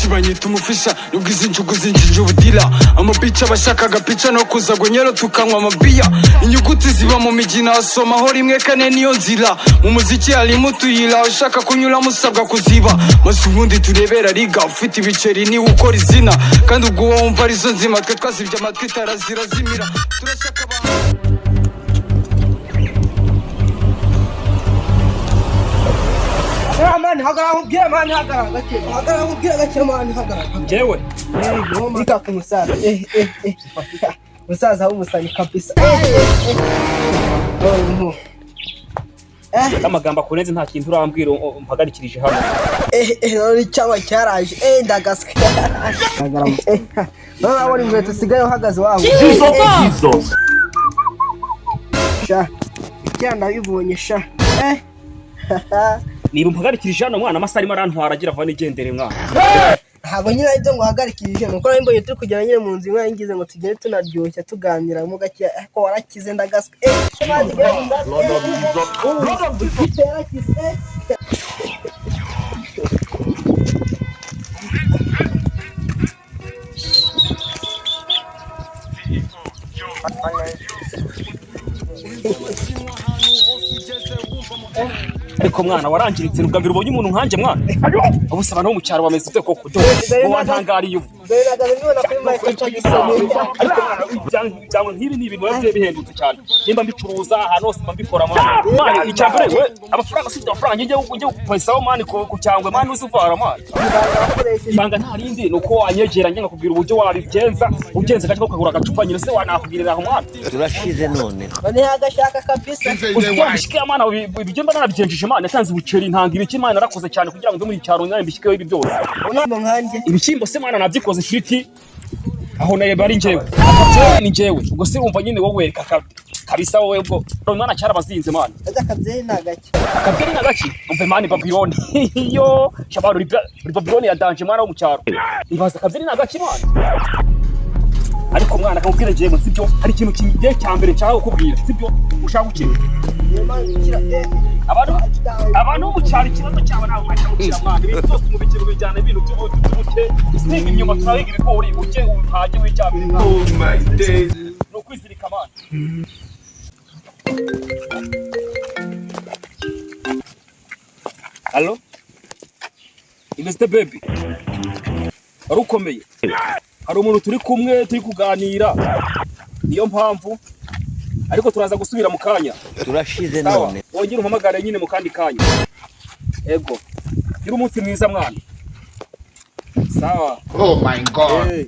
Benshi banyita umufisha nubwo izi njugu zinjije ubudila. Amabica abashaka agapica no kuza gonyero tukanywa amabiya. Inyuguti ziba mu migina, asomaho rimwe kane niyo nzira. Mu muziki harimo utuyira, ushaka kunyuramo usabwa kuziba. Maze ubundi turebera riga, ufite ibiceri niwe ukora izina. Kandi ubwo uwo wumva arizo nzima, twe twazibye amatwi tarazira zimira. Turashaka abantu. Man, hagarara nkubwire, man, hagarara gake, hagarara nkubwire gake, man, hagarara. Njyewe? Ika ku musaza, eh eh eh, musaza w'umusani kabisa, eh eh eh, oh eh. Amagambo akurenze, nta kintu urambwira mpagarikirije hano. Eh eh, none icyangwa cyaraje, eh, ndagaswe, hagarara, eh, none urabona inkweto usigaye uhagaze wabo sha, icyana ndabibonye sha, eh. Niba umpagarikirije hano mwana, amasaha arimo arantwara agira vuba, nigendere mwana. Ntabwo nyine aribyo ngo uhagarikirije, nuko nari mbonye turi kugera nyine mu nzu imwe, ngize ngo tugende tunaryoshya tuganiramo gake, ariko warakize, ndagaswe, eh, ikipe yarakize, eh. Ariko mwana, warangiritse, ubwa mbere ubonye umuntu nkanjye mwana. Ubu se abantu bo mu cyaro bameze ute koko? Do wantangariye ubu. Dore nagaze mbibona kuri Michael Jackson. Ariko mwana, ibyango nk'ibi ni ibintu biba bihendutse cyane, nimba mbicuruza ahantu hose mba mbikora mwana. Mwana, icya mbere we amafaranga, ufite amafaranga njye kupayisaho man ku cyangwe man, uzi uvara man. Ibanga wakoresheje? Ibanga nta rindi, ni uko wanyegera njye nkakubwira uburyo wabigenza, ugenze gake ukagura agacupa nyine se wanakubwirira aho mwana. Turashize none. None yagashaka kabisa. Uzi ko mbishike mwana, ibyo mba narabigenjeje mwana, natanze ubuceri, ntanga ibiki mwana, narakoze cyane kugira ngo mve muri cyaro nawe mbishikeho ibi byose. Unama nkanjye. Ibishyimbo se mwana nabyikoze ifiriti aho nayo ari njyewe, akabyeri ni njyewe. Ubwo se urumva nyine wowe kabisa wowe ubwo uri mwana cyarabazinze mwana. Ajya akabyeri ni agake? Akabyeri ni agaki? Umve man, Babylon iyo shabaro uri Babylon ya danger mwana wo mu cyaro, ibaza akabyeri ni agaki mwana. Ariko mwana, akamubwira njyewe sibyo, hari ikintu kigiye cya mbere nshaka kukubwira, sibyo? Ushaka gukira? Niyo mpamvu ukira, eh. Abantu bo mu cyaro ikibazo cyabo ntabwo mwajya mukira mwana, ibintu byose mu bikiro bijyana ibintu by'ubute, usiga imyuma, turabiga ibigori, ujye uhage wiryamire mwana. Ni ukwizirika mwana. Allo, imeze baby? Wari ukomeye? Hari umuntu turi kumwe turi kuganira, niyo mpamvu, ariko turaza gusubira mu kanya. Turashize Sawa. none. Wongere umpamagare nyine mu kandi kanya. Ego, gira umunsi mwiza mwana. Sawa. Oh my God. Eh.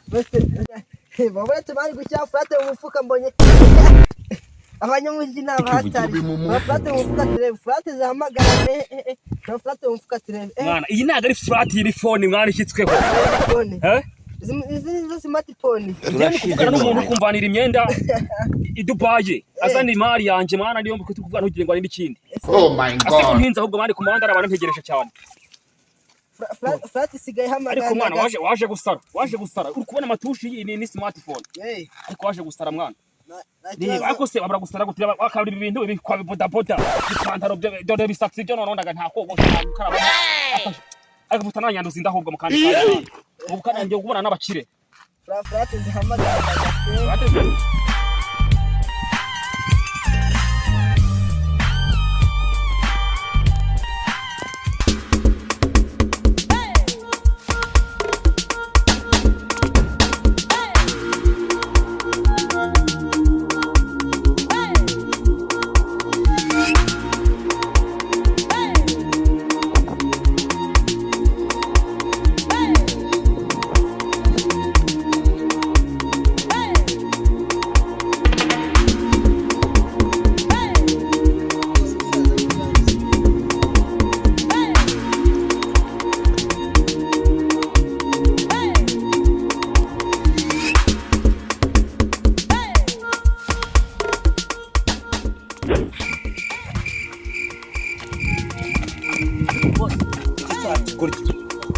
Bose babonetse bari gushyira furate mu mufuka, mbonye abanyamujyi ni abahatari. Furate mu mufuka turebe, furate zihamagara, eh eh eh, furate mu mufuka turebe, eh. Mwana, iyi ntabwo ari furati, iyi ni phone mwana ishyitsweho. Phone? Eh. Izi ni zo smartphone. Njyewe ndi kuvugana n'umuntu uri kumvanira imyenda i Dubai, azana imari yanjye mwana, niyo mpamvu turi kuvugana, ntugire ngo hari n'ikindi. Oh my Asiko God. ntinze, ahubwo mwana ku muhanda hari abantu ntegereje cyane. Furate isigaye ihamagara. Ariko mwana, waje gusara, waje gusara, uri kubona amatushi, iyi ni smartphone. Eh. Ariko waje gusara mwana. Nta Reba. kibazo. Ariko se wabura gusara gute? Wakabura ibi bintu ibi kwa bodaboda, ipantaro dore bisatsi byo noneho ndaga nta kogosha, nta gukaraba, agafuta nanyanduza inda ahubwo mu kandi kanya ubu kandi ngiye kubona n'abakire. Furate zihamagara.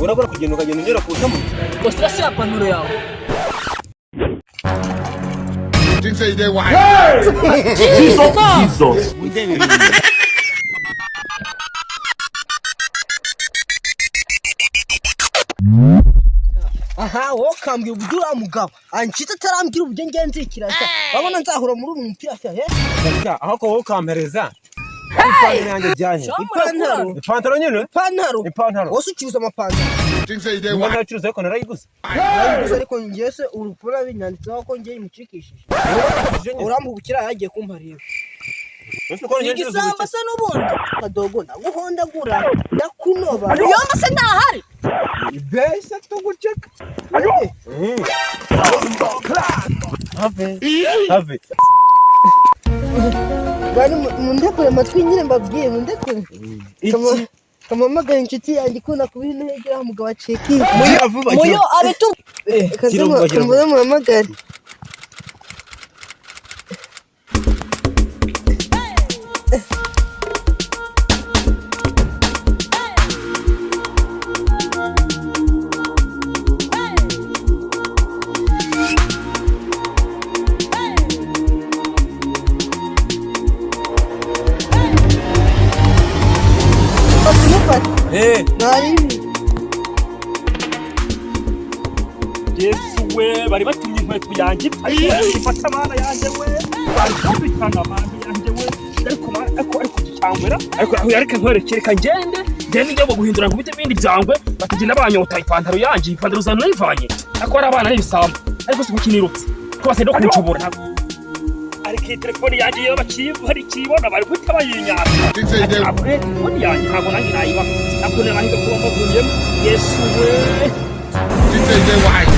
Urabura kugenda ukagenda unyura ku utamu. Gusa si ipantaro yawe. Think say they wise. Windebe. Wowe ukambwira uburyo uriya mugabo ancitse atarambwira uburyo ngiye nzikira sha. Urabona nzahura muri uyu mupira sha, eh? Sha, aho ko wowe ukampereza ipantaro yanjye ijyanye. Ipantaro? Ipantaro nyine. Ipantaro? Ipantaro. Wose ucuruza amapantaro? Think say they Niba white. ntacuruza ariko narayiguze. Gusa ariko ngewe se urupapuro binyanditseho ko ngiye imucikishije? Urampubukira yagiye kumpa rero. Ese ko njye ncuruza Igisamba se n'ubundi kadogo ndaguhondagura ndakunoba. Yomba se ntahari? Ibeshya tuguceka. Have. Have. Bari mundekure amatwi nyine mbabwiye mundekure. Iki? Kamamagaye inshuti yanjye ikunda kuba integera mugabo aciki. Gira vuba. Muyo abitu. Gira vuba, gira vuba. Kamuze muhamagare. Mufate. Eh. Nari Yesu we, bari batumye inkweto yanjye ariko ifata amana yanjye we, bari kumvikana amana yanjye we, ariko ariko cyangwera ariko aho yareka nkwereke, reka ngende ngende njye guhindura ngo ibindi byangwe batagenda banyota ipantaro yanjye, ipantaro zana nayivanye ariko ari abana n'ibisambo, ariko si kukinirutse ko batenda kunshobora, ariko iyi telefone yanjye iyo bakibona bari guhita bayinyata. Think say they Ntabwo telefone yanjye ntabwo nanjye nayiba, ntabwo nahiga kuba mbavuyemo. Yesu we. Think say they white.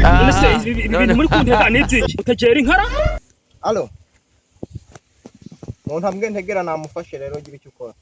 None se ibi bintu muri kuntega ni ibyiki? Utegera inkara? Alo. Mu ntambwe ntegera namufashe rero, gira icyo ukora.